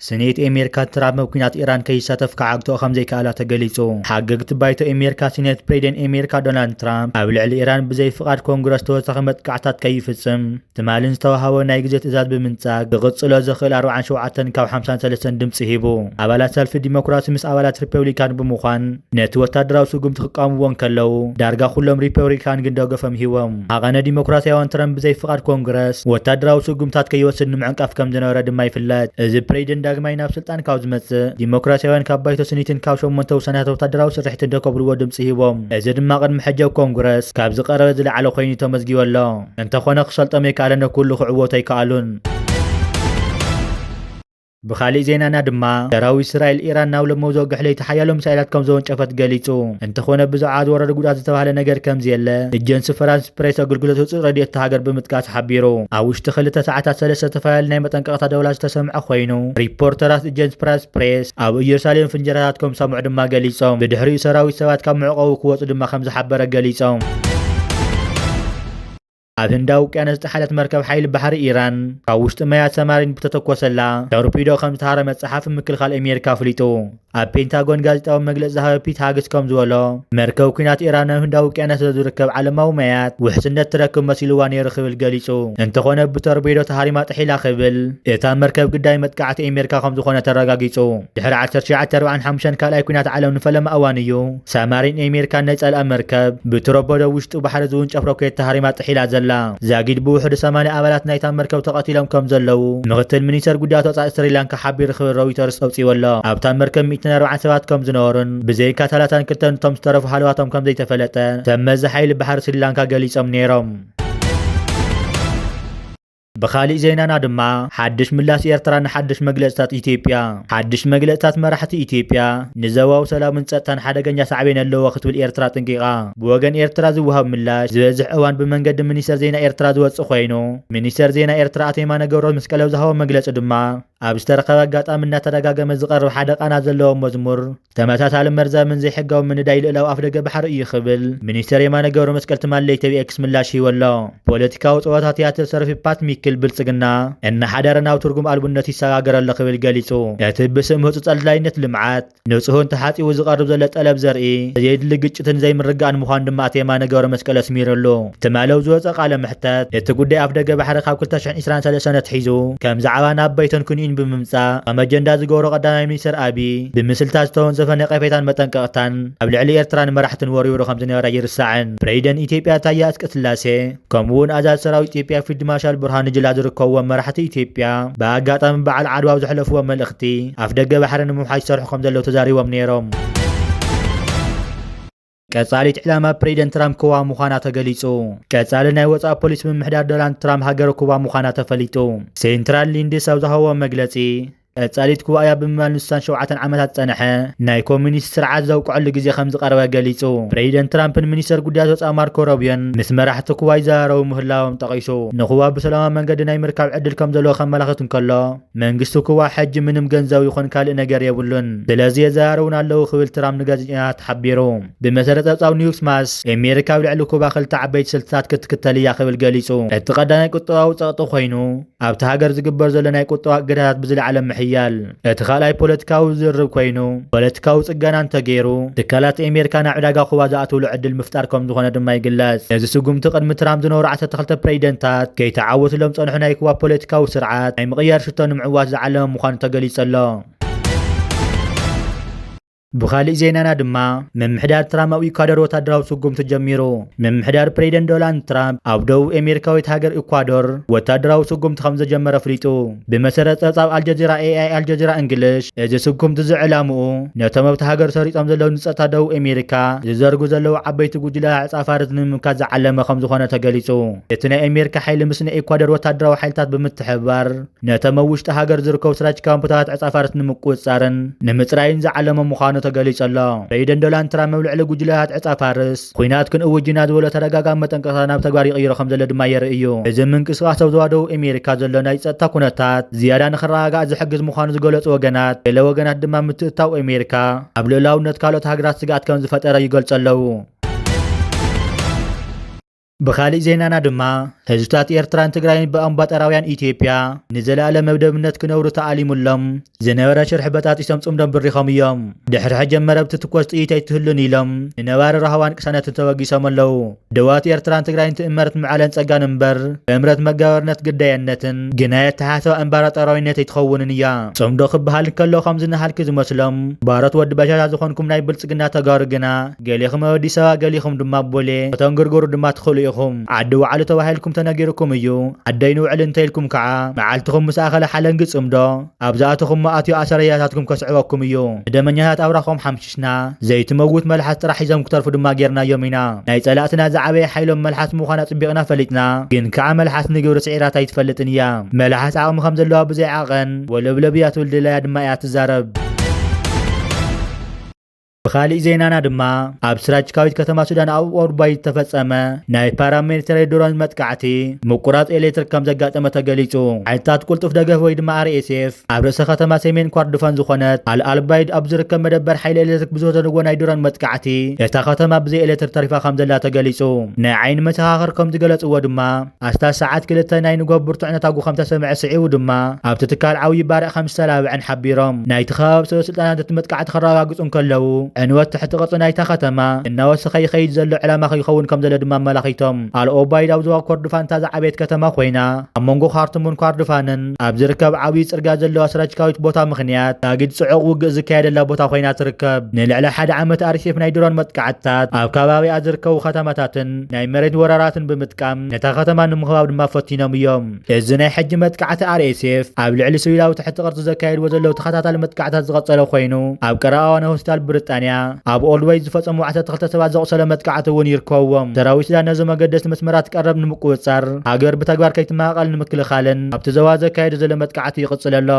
ስኔት ኤሜሪካ ትራምፕ ኣብ ኲናት ኢራን ከይሳተፍ ክዓግትኦ ከም ዘይከኣላ ተገሊጹ። ሓገግቲ ባይቶ ኤሜሪካ ስኔት ፕሬዚደንት ኤሜሪካ ዶናልድ ትራምፕ ኣብ ልዕሊ ኢራን ብዘይ ፍቓድ ኮንግረስ ተወሳኺ መጥቃዕታት ከይፍጽም ትማልን ዝተዋሃቦ ናይ ግዜ ትእዛዝ ብምንጻግ ክቕጽሎ ዝኽእል ኣርባዓን ሸውዓተን ካብ ሓምሳን ሰለስተን ድምጺ ሂቡ። ኣባላት ሰልፊ ዲሞክራሲ ምስ ኣባላት ሪፐብሊካን ብምዃን ነቲ ወታደራዊ ስጉምቲ ክቃወምዎ እንከለዉ፣ ዳርጋ ኩሎም ሪፐብሊካን ግን ደገፎም ሂቦም። ሃቐነ ዲሞክራሲያውያን ትረምፕ ብዘይ ፍቓድ ኮንግረስ ወታደራዊ ስጉምታት ከይወስድ ንምዕንቃፍ ከም ዝነበረ ድማ ይፍለጥ። እዚ ፕሬዚደንት ዳግማይ ናብ ስልጣን ካብ ዝመጽእ፣ ዲሞክራሲያውያን ካብ ባይቶ ስኒትን ካብ ሸሞንተ ውሳኔታት ወታደራዊ ስርሒትን ደከብርዎ ድምጺ ሂቦም። እዚ ድማ ቅድሚ ሕጂ ኣብ ኮንግረስ ካብ ዝቐረበ ዝለዓለ ኮይኑ ተመዝጊቡ ኣሎ። እንተኾነ ክሰልጦም ኣይከኣለን፣ ኩሉ ክዕወቱ ኣይከኣሉን። ብኻሊእ ዜናና ድማ ሰራዊት እስራኤል ኢራን ናብ ሎሚ ዘወግሕ ለይቲ ሓያሎ ሚሳይላት ከም ዘወንጨፈት ገሊጹ። እንተኾነ ብዛዕባ ዝወረደ ጉድኣት ዝተባህለ ነገር ከም ዘየለ ኤጀንሲ ፍራንስ ፕሬስ ኣገልግሎት ህጹጽ ረድኤት እታ ሃገር ብምጥቃስ ሓቢሩ። ኣብ ውሽጢ ክልተ ሰዓታት ሰለስተ ዝተፈላለዩ ናይ መጠንቀቕታ ደወላት ዝተሰምዐ ኮይኑ፣ ሪፖርተራት ኤጀንሲ ፍራንስ ፕሬስ ኣብ ኢየሩሳሌም ፍንጀራታት ከም ዝሰምዑ ድማ ገሊጾም። ብድሕሪኡ ሰራዊት ሰባት ካብ መዕቆቡ ክወጹ ድማ ከም ዝሓበረ ገሊጾም። ኣብ ህንዳዊ ውቅያኖስ ዝጠሓለት መርከብ ሓይሊ ባሕሪ ኢራን ካብ ውሽጢ ማያት ሰማሪን ብተተኮሰላ ቶርፒዶ ከም ዝተሃረመት ጸሓፊ ምክልኻል ኣሜሪካ ኣፍሊጡ። ኣብ ፔንታጎን ጋዜጣዊ መግለጺ ዝሃበ ፒት ሃግስ ከም ዝበሎ፣ መርከብ ኲናት ኢራን ኣብ ህንዳዊ ውቅያኖስ ዝርከብ ዓለማዊ ማያት ውሕስነት ትረክብ መሲልዋ ነይሩ ክብል ገሊጹ። እንተኾነ ብቶርፒዶ ተሃሪማ ጥሒላ ክብል እታ መርከብ ግዳይ መጥቃዕቲ ኣሜሪካ ከም ዝኾነ ተረጋጊጹ። ድሕሪ ዓሰርተ ትሽዓተ ኣርባዓን ሓሙሽተን ካልኣይ ኲናት ዓለም ንፈለማ እዋን እዩ ሳማሪን ኣሜሪካን ናይ ጸልኣ መርከብ ብቶርፒዶ ውሽጢ ባሕሪ ዝውንጨፍ ሮኬት ተሃሪማ ጥሒላ ዘላ። ዛጊድ ብውሕዱ ሰማንያ ኣባላት ናይታ መርከብ ተቐቲሎም ከም ዘለዉ ምኽትል ሚኒስተር ጉዳያት ወጻኢ ስሪላንካ ሓቢሩ ክብል ሮይተርስ ኣውጺኡ ኣሎ። ኣብታ መርከብ ሚእትን ኣርባዓን ሰባት ከም ዝነበሩን ብዘይካ ሰላሳን ክልተን እቶም ዝተረፉ ሃለዋቶም ከም ዘይተፈለጠ ሰብ መዚ ሓይሊ ባሕሪ ስሪላንካ ገሊጾም ነይሮም። ብኻሊእ ዜናና ድማ ሓድሽ ምላሽ ኤርትራ ንሓድሽ መግለጽታት ኢትዮጵያ። ሓድሽ መግለጽታት መራሕቲ ኢትዮጵያ ንዞባዊ ሰላምን ጸጥታን ሓደገኛ ሳዕቤን ኣለዎ ክትብል ኤርትራ ኣጠንቂቓ። ብወገን ኤርትራ ዝወሃብ ምላሽ ዝበዝሕ እዋን ብመንገዲ ሚኒስተር ዜና ኤርትራ ዝወጽእ ኮይኑ፣ ሚኒስተር ዜና ኤርትራ ኣቶ የማነ ገብረመስቀል ኣብ ዝሃቦ መግለጺ ድማ ኣብ ዝተረኸበ ኣጋጣሚ እናተደጋገመ ዝቐርብ ሓደ ቃና ዘለዎ መዝሙር ተመሳሳሊ መርዛምን ዘይሕጋዊ ምንዳይ ልእላዊ ኣፍደገ ባሕሪ እዩ ክብል ሚኒስተር የማነ ገብረመስቀል ትማሊ ለይቲ ኣብ ኤክስ ምላሽ ሂቡ ኣሎ። ፖለቲካዊ ጸወታ ቲያትር ሰሪፊ ፓት ሚክል ብልጽግና እናሓደረ ናብ ትርጉም ኣልቡነት ይሰጋገር ኣሎ ክብል ገሊጹ። እቲ ብስም ህጹጽ ኣድላይነት ልምዓት ንጹህን ተሓጺቡ ዝቐርብ ዘሎ ጠለብ ዘርኢ ዘየድሊ ግጭትን ዘይምርግጋእን ምዃኑ ድማ ኣቶ የማነ ገብረመስቀል ኣስሚሩሉ። ትማሊ ኣብ ዝወጸ ቃለ መሕተት እቲ ጉዳይ ኣፍደገ ባሕሪ ካብ ክልተ ሽሕን ዕስራን ሰለስተን ኣትሒዙ ከም ዛዕባ ናብ ባይቶን ክንዩን ብምምጻእ ከም ኣጀንዳ ዝገብሮ ቀዳማይ ሚኒስተር ኣቢይ ብምስልታት ዝተወንዘፈ ነቐፌታን መጠንቀቕታን ኣብ ልዕሊ ኤርትራን መራሕትን ወሪውሩ ከም ዝነበረ ኣይርሳዕን። ፕሬዚደንት ኢትዮጵያ ታየ ኣጽቀስላሴ ከምኡ እውን ኣዛዚ ሰራዊት ኢትዮጵያ ፊልድ ማርሻል ብርሃኑ ጁላ ዝርከብዎም መራሕቲ ኢትዮጵያ ብኣጋጣሚ በዓል ዓድዋ ኣብ ዘሕለፍዎ መልእኽቲ ኣፍደገ ባሕሪ ንምምሓሽ ይሰርሑ ከም ዘለዉ ተዛሪቦም ነይሮም። ቀጻሊት ዕላማ ፕሬዚደንት ትራምፕ ኩባ ምዃና ተገሊጹ። ቀጻሊ ናይ ወጻኢ ፖሊሲ ምምሕዳር ዶናልድ ትራምፕ ሃገር ኩባ ምዃና ተፈሊጡ። ሴንትራል ሊንድስ ኣብ ዝሃቦ መግለጺ፣ ቀጻሊት ኩባ እያ ብምባል ንሳን ሸውዓተን ዓመታት ዝጸንሐ ናይ ኮሚኒስት ስርዓት ዘብቅዐሉ ግዜ ከም ዝቐረበ ገሊጹ። ፕሬዚደንት ትራምፕን ሚኒስተር ጉዳያት ወጻኢ ማርኮ ሮቢዮን ምስ መራሕቲ ኩባ ይዘራረቡ ምህላዎም ጠቒሱ፣ ንኩባ ብሰላማዊ መንገዲ ናይ ምርካብ ዕድል ከም ዘለዎ ከመላኽት እንከሎ፣ መንግስቲ ኩባ ሕጂ ምንም ገንዘብ ይኹን ካልእ ነገር የብሉን፣ ስለዚ የዘራርቡና ኣለዉ ክብል ትራምፕ ንጋዜጠኛታት ሓቢሩ። ብመሰረት ጸብጻብ ኒውስ ማስ፣ ኣሜሪካ ኣብ ልዕሊ ኩባ ክልተ ዓበይቲ ስልትታት ክትክተል እያ ክብል ገሊጹ። እቲ ቀዳማይ ቁጠባዊ ጸቕጢ ኮይኑ፣ ኣብቲ ሃገር ዝግበር ዘሎ ናይ ቁጠባ እገዳታት ብዝለዓለ ምሕያል። እቲ ካልኣይ ፖለቲካዊ ዝርርብ ኮይኑ፣ ፖለቲካዊ ጽገና እንተገይሩ፣ ትካላት ኣሜሪካ ናብ ዕዳጋ ኩባ ዝኣትውሉ ዕድል ምፍጣር ከም ዝኾነ ድማ ይግለጽ። ነዚ ስጉምቲ ቅድሚ ትራምፕ ዝነበሩ ዓሰርተ ክልተ ፕሬዚደንታት ከይተዓወቱሎም ጸንሑ ናይ ኩባ ፖለቲካዊ ስርዓት ናይ ምቕያር ሽቶ ንምዕዋት ዝዓለመ ምዃኑ ተገሊጹ ኣሎ። ብኻሊእ ዜናና ድማ ምምሕዳር ትራምፕ ኣብ ኢኳዶር ወታደራዊ ስጉምቲ ጀሚሩ። ምምሕዳር ፕሬዚደንት ዶናልድ ትራምፕ ኣብ ደቡብ ኣሜሪካዊት ሃገር ኢኳዶር ወታደራዊ ስጉምቲ ከም ዘጀመረ ኣፍሊጡ። ብመሰረት ጸብጻብ ኣልጀዚራ ኤኣይ ኣልጀዚራ እንግሊሽ፣ እዚ ስጉምቲ እዚ ዕላምኡ ነቶም ኣብቲ ሃገር ሰሪጾም ዘለዉ ንጸጥታ ደቡብ ኣሜሪካ ዝዘርጉ ዘለዉ ዓበይቲ ጉጅለ ዕጻ ፋርስ ንምምካት ዝዓለመ ከም ዝኾነ ተገሊጹ። እቲ ናይ ኣሜሪካ ሓይሊ ምስ ናይ ኢኳዶር ወታደራዊ ሓይልታት ብምትሕብባር ነቶም ኣብ ውሽጢ ሃገር ዝርከቡ ስትራቴጂካውያን ቦታታት ዕጻ ፋርስ ንምቁጽጻርን ንምጽራይን ዝዓለመ ምዃኑ ተገሊጹ ኣሎ። ፕሬዚደንት ዶናልድ ትራምፕ ኣብ ልዕሊ ጉጅለታት ዕጻ ፋርስ ኲናት ክንእውጅ ኢና ዝበሎ ተደጋጋሚ መጠንቀቕታ ናብ ተግባር ይቕይሮ ከም ዘሎ ድማ የርኢ እዩ። እዚ ምንቅስቓስ ኣብ ዞባ ደቡብ ኣሜሪካ ዘሎ ናይ ጸጥታ ኩነታት ዝያዳ ንኽረጋጋእ ዝሕግዝ ምዃኑ ዝገለጹ ወገናት፣ ገለ ወገናት ድማ ምትእትታው ኣሜሪካ ኣብ ልኡላውነት ካልኦት ሃገራት ስግኣት ከም ዝፈጠረ ይገልጹ ኣለዉ። ብኻሊእ ዜናና ድማ፣ ህዝብታት ኤርትራን ትግራይን ብኣምባጠራውያን ኢትዮጵያ ንዘለኣለም መብደብነት ክነብሩ ተኣሊሙሎም ዝነበረ ሽርሒ በጣጢሶም ጽምዶም ብሪኾም እዮም። ድሕሪ ሕጂ መረብ ትትኮስ ጥይት ኣይትህሉን ኢሎም ንነባሪ ራህዋን ቅሳነትን ተበጊሶም ኣለዉ። ደዋት ኤርትራን ትግራይን ትእመረት ምዕለን ጸጋን እምበር፣ እምረት መጋበርነት ግዳየነትን ግናየት ተሓሳብ ኣምባራጠራዊነት ኣይትኸውንን እያ። ጽምዶ ክበሃል እንከሎ ከም ዝነሃልኪ ዝመስሎም ባሮት ወዲ በሻሻ ዝኾንኩም ናይ ብልጽግና ተጋሩ ግና፣ ገሌኹም ኣብ ኣዲስ ኣበባ፣ ገሌኹም ድማ ቦሌ፣ ከተንግርግሩ ድማ ትኽእሉ ኢኹም። ዓዲ ውዓሉ ተባሂልኩም ተነጊርኩም እዩ። ዓደይ ንውዕል እንተኢልኩም ከዓ፣ መዓልትኹም ምስ ኣኸለ ሓለንጊ ጽምዶ፣ ኣብ ዝኣተኹሞ ኣትዩ ኣሰረያታትኩም ከስዕበኩም እዩ። ንደመኛታት ኣብራኾም ሓምሽሽና፣ ዘይትመውት መልሓስ ጥራሕ ሒዞም ክተርፉ ድማ ጌርናዮም ኢና። ናይ ጸላእትና ዝዓበየ ሓይሎም መልሓስ ምዃና ጽቢቕና ፈሊጥና፣ ግን ከዓ መልሓስ ንግብሪ ስዒራት ኣይትፈልጥን እያ። መልሓስ ዓቕሚ ከም ዘለዋ ብዘይ ዓቐን ወለብለብ እያ ትብል፣ ድላያ ድማ እያ ትዛረብ። ብኻሊእ ዜናና ድማ፣ ኣብ ስትራቴጂካዊት ከተማ ሱዳን ኣብ ኦልባይድ ዝተፈጸመ ናይ ፓራሚሊተሪ ድሮን መጥቃዕቲ ምቁራጽ ኤሌክትሪክ ከም ዘጋጠመ ተገሊጹ። ሓይልታት ቁልጡፍ ደገፍ ወይ ድማ ኣር ኤስ ኤፍ ኣብ ርእሰ ከተማ ሰሜን ኮርዶፋን ዝኾነት ኣል ኣልባይድ ኣብ ዝርከብ መደበር ሓይሊ ኤሌክትሪክ ብዝወሰድዎ ናይ ድሮን መጥቃዕቲ፣ እታ ከተማ ብዘይ ኤሌክትሪክ ተሪፋ ከም ዘላ ተገሊጹ። ናይ ዓይኒ መሰኻኽር ከም ዝገለጽዎ ድማ፣ ኣስታት ሰዓት ክልተ ናይ ንግሆ ብርቱዕ ነታጉ ከም ተሰምዐ ስዒቡ ድማ፣ ኣብቲ ትካል ዓብዪ ባርዕ ከም ዝተላብዐን ሓቢሮም። ናይቲ ከባቢ ሰበ ስልጣናት እቲ መጥቃዕቲ ከረጋግጹ እንከለዉ፣ ዕንወት ትሕቲ ቅርጺ ናይታ ከተማ እናወሰኸ ይኸይድ ዘሎ ዕላማ ይኸውን ከም ዘሎ ድማ ኣመላኺቶም። ኣል ኦባይድ ኣብ ዞባ ኮርዶፋን እታ ዝዓበየት ከተማ ኮይና፣ ኣብ መንጎ ካርቱምን ኮርዶፋንን ኣብ ዝርከብ ዓብዪ ጽርግያ ዘለዋ ስትራቴጂካዊት ቦታ ምኽንያት፣ ዛጊድ ጽዑቕ ውግእ ዝካየደላ ቦታ ኮይና ትርከብ። ንልዕሊ ሓደ ዓመት ኣር ኤስ ኤፍ ናይ ድሮን መጥቃዕትታት ኣብ ከባቢኣ ዝርከቡ ከተማታትን ናይ መሬት ወራራትን ብምጥቃም፣ ነታ ከተማ ንምኽባብ ድማ ፈቲኖም እዮም። እዚ ናይ ሕጂ መጥቃዕቲ ኣር ኤስ ኤፍ ኣብ ልዕሊ ሲቪላዊ ትሕቲ ቅርጺ ዘካየድዎ ዘለዉ ተኸታታሊ መጥቃዕታት ዝቐጸለ ኮይኑ፣ ኣብ ቀረባ እዋን ሆስፒታል ብሪጣንያ ኣብ ኦልድወይ ዝፈጸሙ ዓሰርተ ክልተ ሰባት ዘቑሰለ መጥቃዕቲ እውን ይርከብዎም። ሰራዊት ሱዳን ነዚ መገደስቲ መስመራት ቀረብ ንምቁጽጻር፣ ሃገር ብተግባር ከይትመቓቐል ንምክልኻልን ኣብቲ ዞባ ዘካየዶ ዘሎ መጥቃዕቲ ይቕጽል ኣሎ።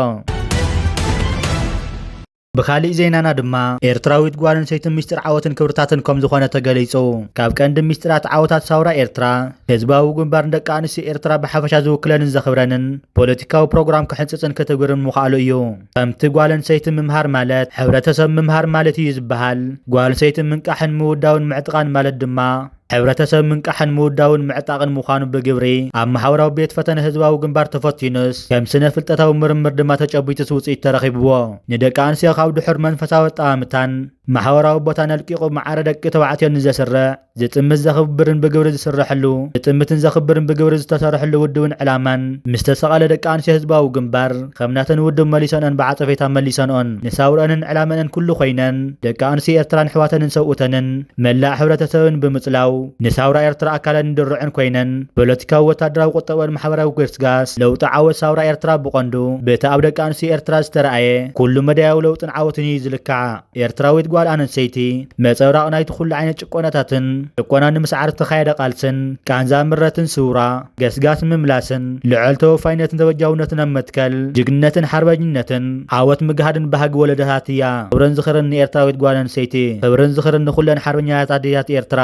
ብኻሊእ ዜናና ድማ፣ ኤርትራዊት ጓል ኣንስተይቲ ሚስጥር ዓወትን ክብርታትን ከም ዝኾነ ተገሊጹ። ካብ ቀንዲ ሚስጥራት ዓወታት ሳውራ ኤርትራ፣ ህዝባዊ ግንባር ንደቂ ኣንስትዮ ኤርትራ ብሓፈሻ ዝውክለንን ዘኽብረንን ፖለቲካዊ ፕሮግራም ክሕንጽጽን ክትግብርን ምኽኣሉ እዩ። ከምቲ ጓል ኣንስተይቲ ምምሃር ማለት ሕብረተሰብ ምምሃር ማለት እዩ ዝበሃል፣ ጓል ኣንስተይቲ ምንቃሕን ምውዳውን ምዕጥቓን ማለት ድማ፣ ሕብረተሰብ ምንቃሕን ምውዳውን ምዕጣቕን ምዃኑ ብግብሪ ኣብ ማሕበራዊ ቤት ፈተነ ህዝባዊ ግንባር ተፈቲኑስ፣ ከም ስነ ፍልጠታዊ ምርምር ድማ ተጨቢጡስ ውጽኢት ተረኺብዎ። ንደቂ ኣንስትዮ ካብ ድሑር መንፈሳዊ ኣጠማምታን ማሕበራዊ ቦታን ኣልቂቑ ማዕረ ደቂ ተባዕትዮ ንዘስርዕ፣ ዝጥምት ዘኽብርን ብግብሪ ዝስረሐሉ፣ ዝጥምትን ዘኽብርን ብግብሪ ዝተሰርሐሉ ውድብን ዕላማን ምስ ተሰቐለ፣ ደቂ ኣንስትዮ ህዝባዊ ግንባር ከም ናተን ውድብ መሊሰንኦን ብዓጸፌታ መሊሰንኦን። ንሳውረአንን ዕላመአንን ኩሉ ኮይነን፣ ደቂ ኣንስትዮ ኤርትራን ኣሕዋተንን ሰብኡተንን መላእ ሕብረተሰብን ብምጽላው፣ ንሳውራ ኤርትራ ኣካላትን ድርዕን ኮይነን፣ ፖለቲካዊ፣ ወታደራዊ፣ ቁጠባዊ፣ ማሕበራዊ ገስጋስ ለውጢ ዓወት ሳውራ ኤርትራ ብቐንዱ በቲ ኣብ ደቂ ኣንስትዮ ኤርትራ ዝተረኣየ ኩሉ መዳያዊ ለውጥን ዓወትን እዩ ዝልካዕ። ኤርትራዊት ጓል ኣንስተይቲ፣ መጸብራቕ ናይቲ ኩሉ ዓይነት ጭቆናታትን ጭቆና ንምስዓር ዝተኻየደ ቃልስን፣ ቃንዛ ምረትን ስውራ ገስጋስ ምምላስን፣ ልዑል ተወፋይነትን ተበጃውነትን ኣብ መትከል ጅግንነትን ሓርበኝነትን፣ ዓወት ምግሃድን ባህጊ ወለዶታት እያ። ክብርን ዝኽርን ንኤርትራዊት ጓል ኣንስተይቲ። ክብርን ዝኽርን ንኹለን ሓርበኛታት ኣዴታት ኤርትራ።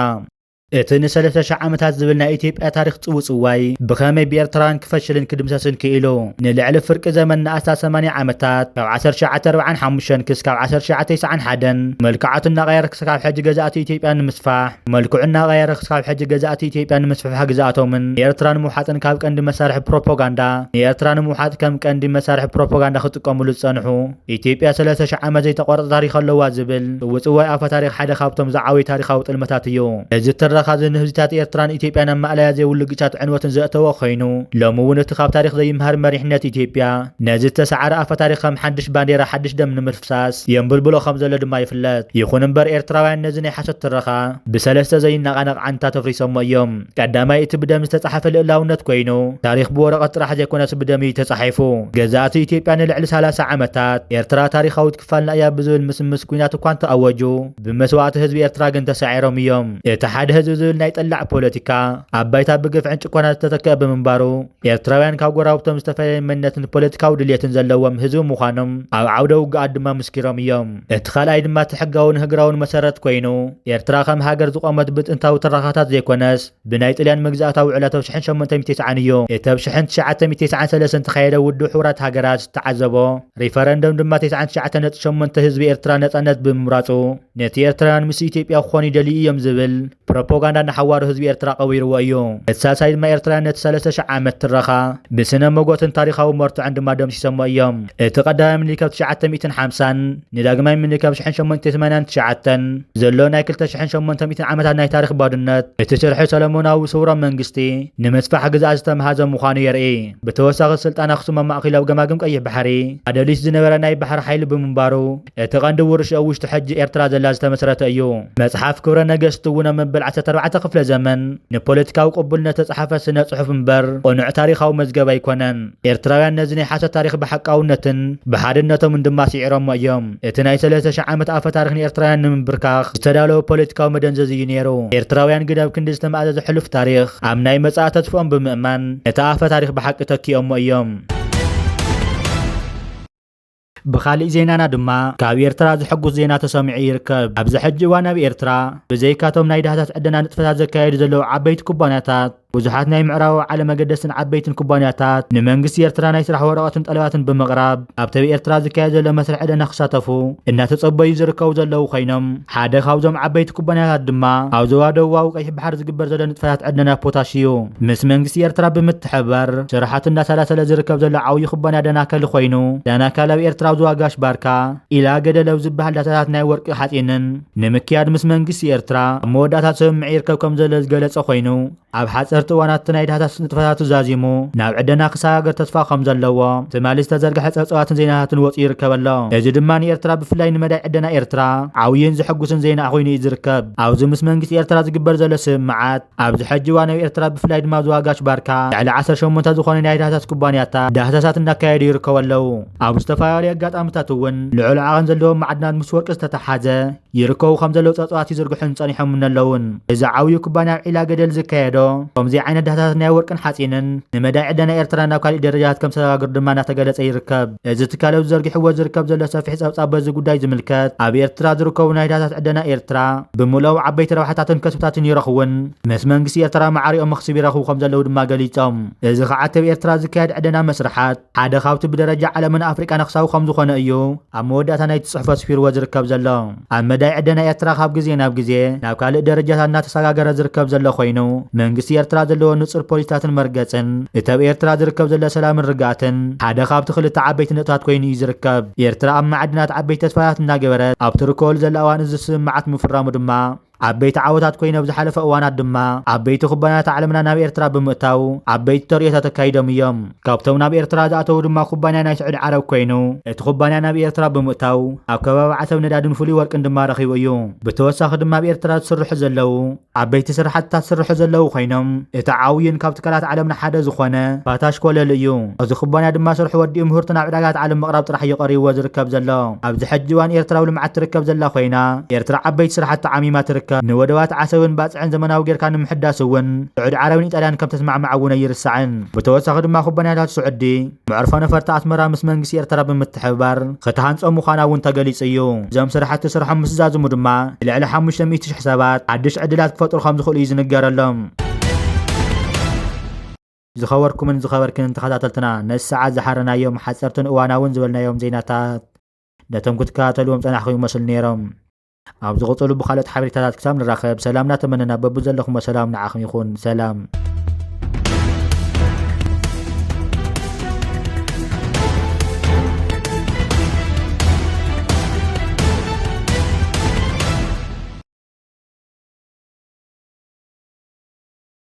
እቲ ንሰለስተ ሽሕ ዓመታት ዝብል ናይ ኢትዮጵያ ታሪኽ ጽውጽዋይ ብኸመይ ብኤርትራውያን ክፈሽልን ክድምሰስን ክኢሉ? ንልዕሊ ፍርቂ ዘመን ንኣስታት ሰማንያ ዓመታት፣ ካብ ዓሰርተ ትሽዓተ ኣርብዓን ሓሙሽተን ክስካብ ዓሰርተ ትሽዓተ ተስዓን ሓደን፣ መልክዓቱ እናቐየረ ክስካብ ሕጂ ገዛእቲ ኢትዮጵያ ንምስፋሕ፣ መልክዑ እናቐየረ ክስካብ ሕጂ ገዛእቲ ኢትዮጵያ ንምስፍሕፋሕ ግዝኣቶምን ንኤርትራ ንምውሓጥን ካብ ቀንዲ መሳርሒ ፕሮፓጋንዳ፣ ንኤርትራ ንምውሓጥ ከም ቀንዲ መሳርሒ ፕሮፓጋንዳ ክጥቀሙሉ ዝጸንሑ፣ ኢትዮጵያ ሰለስተ ሽሕ ዓመት ዘይተቋረጸ ታሪኽ ኣለዋ ዝብል ጽውጽዋይ ኣፈ ታሪኽ ሓደ ካብቶም ዝዓበዩ ታሪኻዊ ጥልመታት እዩ። እዚ ትረኻ እዚ ንህዝብታት ኤርትራን ኢትዮጵያን ኣብ ማእለያ ዘይብሉ ግጭታት ዕንወትን ዘእተወ ኮይኑ፣ ሎሚ እውን እቲ ካብ ታሪኽ ዘይምሃር መሪሕነት ኢትዮጵያ ነዚ ዝተሰዓረ ኣፈ ታሪኽ ከም ሓድሽ ባንዴራ ሓድሽ ደም ንምፍሳስ የንብልብሎ ከም ዘሎ ድማ ይፍለጥ። ይኹን እምበር ኤርትራውያን ነዚ ናይ ሓሶት ትረኻ ብሰለስተ ዘይነቓነቕ ዓንድታት ኣፍሪሶሞ እዮም። ቀዳማይ፣ እቲ ብደም ዝተጻሕፈ ልኡላውነት ኮይኑ፣ ታሪኽ ብወረቐት ጥራሕ ዘይኮነስ ብደም እዩ ተጻሒፉ። ገዛእቲ ኢትዮጵያ ንልዕሊ ሰላሳ ዓመታት ኤርትራ ታሪኻዊት ክፋልና እያ ብዝብል ምስምስ ኲናት እኳ እንተኣወጁ፣ ብመስዋእቲ ህዝቢ ኤርትራ ግን ተሳዒሮም እዮም። እቲ ሓደ ህዝቢ ዝብል ናይ ጠላዕ ፖለቲካ፣ ኣብ ባይታ ብግፍዕን ጭቆናን ዝተተክአ ብምንባሩ፣ ኤርትራውያን ካብ ጎረባብቶም ዝተፈላለየ መንነትን ፖለቲካዊ ድልየትን ዘለዎም ህዝቢ ምዃኖም ኣብ ዓውደ ውግኣት ድማ ምስኪሮም እዮም። እቲ ካልኣይ ድማ፣ እቲ ሕጋውን ህግራውን መሰረት ኮይኑ፣ ኤርትራ ከም ሃገር ዝቖመት ብጥንታዊ ትረኻታት ዘይኮነስ፣ ብናይ ጥልያን መግዛእታዊ ውዕላት ኣብ ሽሕን ሸሞንተ ሚእቲ ተስዓን እዩ። እቲ ኣብ ሽሕን ትሽዓተ ሚእቲ ተስዓን ሰለስተን ዝተኻየደ ውድብ ሕቡራት ሃገራት ዝተዓዘቦ ሪፈረንደም ድማ፣ ተስዓን ትሽዓተ ነጥቢ ሸሞንተ ህዝቢ ኤርትራ ነጻነት ብምምራጹ፣ ነቲ ኤርትራውያን ምስ ኢትዮጵያ ክኾኑ ይደልዩ እዮም ዝብል ፕሮፓጋንዳ ንሓዋሩ ህዝቢ ኤርትራ ቀቢርዎ እዩ። እቲ ሳልሳይ ድማ ኤርትራውያን ነቲ ሰለስተ ሽሕ ዓመት ትረኻ ብስነ መጎትን ታሪኻዊ መርትዖን ድማ ደምሲሶሞ እዮም። እቲ ቀዳማይ ምኒልክ ኣብ ትሽዓተ ሚእትን ሓምሳን ንዳግማይ ምኒልክ ኣብ ሽሕን ሸሞንተ ሰማንያን ትሽዓተን ዘሎ ናይ ክልተ ሽሕን ሸሞንተ ሚእትን ዓመታት ናይ ታሪኽ ባድነት፣ እቲ ሽርሒ ሰለሞናዊ ስውራዊ መንግስቲ ንምስፋሕ ግዝኣት ዝተምሃዘ ምዃኑ የርኢ። ብተወሳኺ ስልጣን ኣኽሱም ኣብ ማእከላዊ ገማግም ቀይሕ ባሕሪ ኣደሊት ዝነበረ ናይ ባሕሪ ሓይሊ ብምንባሩ፣ እቲ ቀንዲ ውርሻ ውሽጢ ሕጂ ኤርትራ ዘላ ዝተመስረተ እዩ። መጽሓፍ ክብረ ነገስት እውን ኣብ መበል ዓሰርተ ኣርባዕተ ክፍለ ዘመን ንፖለቲካዊ ቅቡልነት ዝተጻሕፈ ስነ ጽሑፍ እምበር፣ ቅኑዕ ታሪኻዊ መዝገብ ኣይኮነን። ኤርትራውያን ነዚ ናይ ሓሶት ታሪኽ ብሓቃውነትን ብሓድነቶምን ድማ ስዒሮሞ እዮም። እቲ ናይ ሰለስተ ሽሕ ዓመት ኣፈ ታሪኽ ንኤርትራውያን ንምንብርካኽ ዝተዳለወ ፖለቲካዊ መደንዘዚ እዩ ነይሩ። ኤርትራውያን ግን ኣብ ክንዲ ዝተማእዘዘ ሕሉፍ ታሪኽ፣ ኣብ ናይ መጻኢ ተስፍኦም ብምእማን፣ ነቲ ኣፈ ታሪኽ ብሓቂ ተኪኦሞ እዮም። ብኻሊእ ዜናና ድማ፣ ካብ ኤርትራ ዘሐጉስ ዜና ተሰሚዑ ይርከብ። ኣብዚ ሕጂ እዋን ኣብ ኤርትራ፣ ብዘይካቶም ናይ ዳህሳስ ዕደና ንጥፈታት ዘካየዱ ዘለዉ ዓበይቲ ኩባንያታት፣ ብዙሓት ናይ ምዕራባዊ ዓለም ኣገደስትን ዓበይትን ኩባንያታት፣ ንመንግስቲ ኤርትራ ናይ ስራሕ ወረቐትን ጠለባትን ብምቕራብ፣ ኣብቲ ኣብ ኤርትራ ዝካየድ ዘሎ መስርሕ ዕደና ክሳተፉ እናተጸበዩ ዝርከቡ ዘለዉ ኮይኖም፣ ሓደ ካብዞም ዓበይቲ ኩባንያታት ድማ፣ ኣብ ዞባ ደቡባዊ ቀይሕ ባሕሪ ዝግበር ዘሎ ንጥፈታት ዕደና ፖታሽ እዩ። ምስ መንግስቲ ኤርትራ ብምትሕብባር፣ ስራሓቱ እንዳሰላሰለ ዝርከብ ዘሎ ዓብዪ ኩባንያ ዳናከል ኮይኑ፣ ዳናከል ኣብ ኤርትራ ኣብ ዞባ ጋሽ ባርካ፣ ኢላ ገደል ኣብ ዝበሃል ዳህሳሳት ናይ ወርቂ ሓፂንን ንምክያድ ምስ መንግስቲ ኤርትራ ኣብ መወዳእታ ስምምዕ ይርከብ ከም ዘሎ ዝገለጸ ኮይኑ፣ ኣብ ሓፀርቲ እዋናት ናይ ዳህሳስ ንጥፈታቱ ዛዚሙ ናብ ዕደና ክሰጋገር ተስፋ ከም ዘለዎ ትማሊ ዝተዘርግሐ ፀብፃባትን ዜናታትን ወፂኡ ይርከብ ኣሎ። እዚ ድማ ንኤርትራ ብፍላይ ንመዳይ ዕደና ኤርትራ ዓብይን ዘሐጉስን ዜና ኮይኑ እዩ ዝርከብ። ኣብዚ ምስ መንግስቲ ኤርትራ ዝግበር ዘሎ ስምምዓት ኣብዚ ሕጂ እዋን ኣብ ኤርትራ ብፍላይ ድማ ኣብ ዞባ ጋሽ ባርካ ልዕሊ ዓሰርተ ሸሞንተ ዝኾነ ናይ ዳህሳስ ኩባንያታት ዳህሳሳት እናካየዱ ይርከቡ ኣለዉ። ኣብ ዝተፈላለዩ ኣጋጣሚታት እውን ልዑል ዓቐን ዘለዎም ማዕድናት ምስ ወርቂ ዝተተሓዘ ይርከቡ ከም ዘለዉ ፀብፃባት ይዝርግሑን ጸኒሖምን ኣለውን። እዚ ዓብዩ ኩባንያ ኣብ ዒላ ገደል ዝካየዶ ከምዚ ዓይነት ዳህሳሳት ናይ ወርቅን ሓፂንን ንመዳይ ዕደና ኤርትራ ናብ ካሊእ ደረጃታት ከም ሰጋግር ድማ እናተገለጸ ይርከብ። እዚ ትካል ኣብዚ ዘርጊሕዎ ዝርከብ ዘሎ ሰፊሕ ጸብጻብ በዚ ጉዳይ ዝምልከት ኣብ ኤርትራ ዝርከቡ ናይ ዳህሳስ ዕደና ኤርትራ ብምልኦም ዓበይቲ ረብሓታትን ከስብታትን ይረኽቡን ምስ መንግስቲ ኤርትራ ማዕሪኦም መኽስብ ይረኽቡ ከም ዘለዉ ድማ ገሊጾም። እዚ ከዓ ኣብ ኤርትራ ዝካየድ ዕደና መስርሓት ሓደ ካብቲ ብደረጃ ዓለምን ኣፍሪቃን ኣኽሳዊ ከም ዝኾነ እዩ ኣብ መወዳእታ ናይቲ ጽሑፍ ኣስፊርዎ ዝርከብ ዘሎ። ኣብ መዳይ ዕደና ኤርትራ ካብ ግዜ ናብ ግዜ ናብ ካልእ ደረጃታት እናተሰጋገረ ዝርከብ ዘሎ ኮይኑ፣ መንግስቲ ኤርትራ ዘለዎ ንጹር ፖሊሲታትን መርገጽን እቲ ኣብ ኤርትራ ዝርከብ ዘሎ ሰላምን ርግኣትን ሓደ ካብቲ ክልተ ዓበይቲ ነጥብታት ኮይኑ እዩ ዝርከብ። ኤርትራ ኣብ ማዕድናት ዓበይቲ ተስፋታት እናገበረት ኣብ ትርከበሉ ዘላ እዋን እዚ ስምምዓት ምፍራሙ ድማ ዓበይቲ ዓወታት ኮይኑ፣ ኣብ ዝሓለፈ እዋናት ድማ ዓበይቲ ኩባንያታት ዓለምና ናብ ኤርትራ ብምእታው ዓበይቲ ተርእዮታት ኣካይዶም እዮም። ካብቶም ናብ ኤርትራ ዝኣተዉ ድማ ኩባንያ ናይ ስዑዲ ዓረብ ኮይኑ፣ እቲ ኩባንያ ናብ ኤርትራ ብምእታው ኣብ ከባቢ ዓሰብ ነዳድን ፍሉይ ወርቅን ድማ ረኺቡ እዩ። ብተወሳኺ ድማ ኣብ ኤርትራ ዝስርሑ ዘለዉ ዓበይቲ ስራሕትታት ዝስርሑ ዘለዉ ኮይኖም፣ እቲ ዓብይን ካብ ትካላት ዓለምና ሓደ ዝኾነ ፓታሽ ኮለል እዩ። እዚ ኩባንያ ድማ ስርሑ ወዲኡ ምህርቱ ናብ ዕዳጋታት ዓለም ምቕራብ ጥራሕ እዩ ቀሪብዎ ዝርከብ ዘሎ። ኣብዚ ሕጂ እዋን ኤርትራ ኣብ ልምዓት ትርከብ ዘላ ኮይና፣ ኤርትራ ዓበይቲ ስራሕቲ ዓሚማ ትርከብ። ንወደባት ዓሰብን ባጽዕን ዘመናዊ ጌርካ ንምሕዳስ እውን ስዑዲ ዓረብን ኢጣልያን ከም ተስማዕምዓ እውን ኣይርሳዕን። ብተወሳኺ ድማ ኩባንያታት ስዑዲ መዕርፎ ነፈርቲ ኣስመራ ምስ መንግስቲ ኤርትራ ብምትሕብባር ክተሃንጾ ምዃና እውን ተገሊጹ እዩ። እዞም ስራሕቲ ስርሖም ምስ ዛዝሙ ድማ ንልዕሊ ሓሙሽተ ሚእቲ ሽሕ ሰባት ሓድሽ ዕድላት ክፈጥሩ ከም ዝኽእሉ እዩ ዝንገረሎም። ዝኸበርኩምን ዝኸበርክንን ተኸታተልትና፣ ነዚ ሰዓት ዝሓረናዮም ሓጸርትን እዋናውን ዝበልናዮም ዜናታት ነቶም ክትከታተልዎም ጸናሕኩም ይመስሉ ነይሮም። ኣብ ዝቕጽሉ ብኻልኦት ሓበሬታታት ክሳብ ንራኸብ፣ ሰላም እናተመነና፣ በብዘለኹሞ ሰላም ንዓኹም ይኹን። ሰላም።